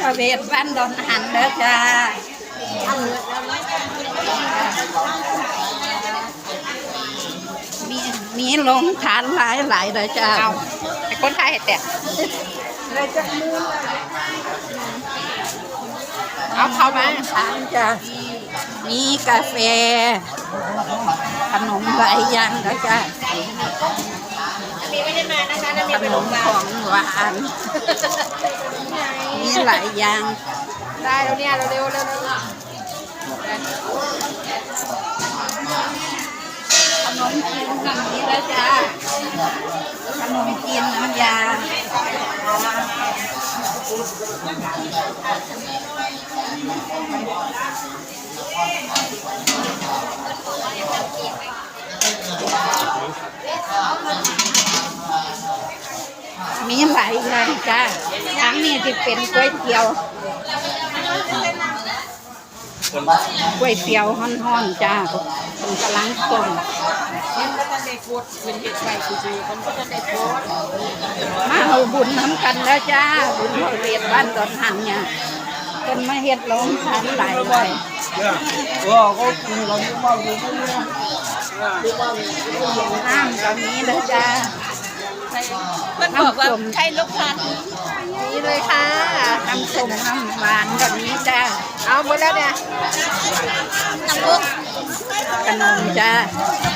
ພະເວດບ້ານດອນຫັນເດີຈ້າ. ມີ ມີໂຮງທານຫຼາຍໆເດີຈ້າ. ເອົາ ໃຫ້ຄົນໄທເຮັດແຕ່ ເອົາເຂົ້າມາ ໂຮງທານຈ້າ. ມີກາເຟ ຂະໜົມຫຼາຍຢ່າງເດີຈ້າ. ຂະໜົມຂອງຫວານ ມີຫຼາຍຢ່າງ. ໄດ້ແລ້ວເນຍ ເລັວໆ ເລັວໆ. ຂະໜົມຈີນກໍມີເດີຈ້າ. ຂະໜົມຈີນນ້ຳຢາ. ມີຫຼາຍຢ່າງຈ້າ. ທາງນີ້ຊິເປັນກ໋ວຍຕຽວ ກ໋ວຍຕຽວຮ້ອນໆ ຈ້າ. ເພິ່ນກຳລັງຕົ້ມ ເພິ່ນບໍ່ທັນໄດ້ກົດ ເພິ່ນເຮັດໄວ້ຊື່ໆ ເພິ່ນບໍ່ທັນໄດ້ກົດ. ມາເອົາບຸນນຳກັນເດີຈ້າ ບຸນພະເວດບ້ານດອນຫັນເນຍ. ເພິ່ນມາເຮັດໂຮງທານຫຼາຍໆ. ນ້ຳກໍມີເດີຈ້າ. ເພິ່ນບອກວ່າໃຊ້ລົມພັດ ນີ້ເລີຍຄ່ະ ນ້ຳສົ້ມນ້ຳຫວານກໍມີຈ້າ. ເອົາໝົດແລ້ວເນຍ ນ້ຳປຸງ ຂະໜົມຈ້າ.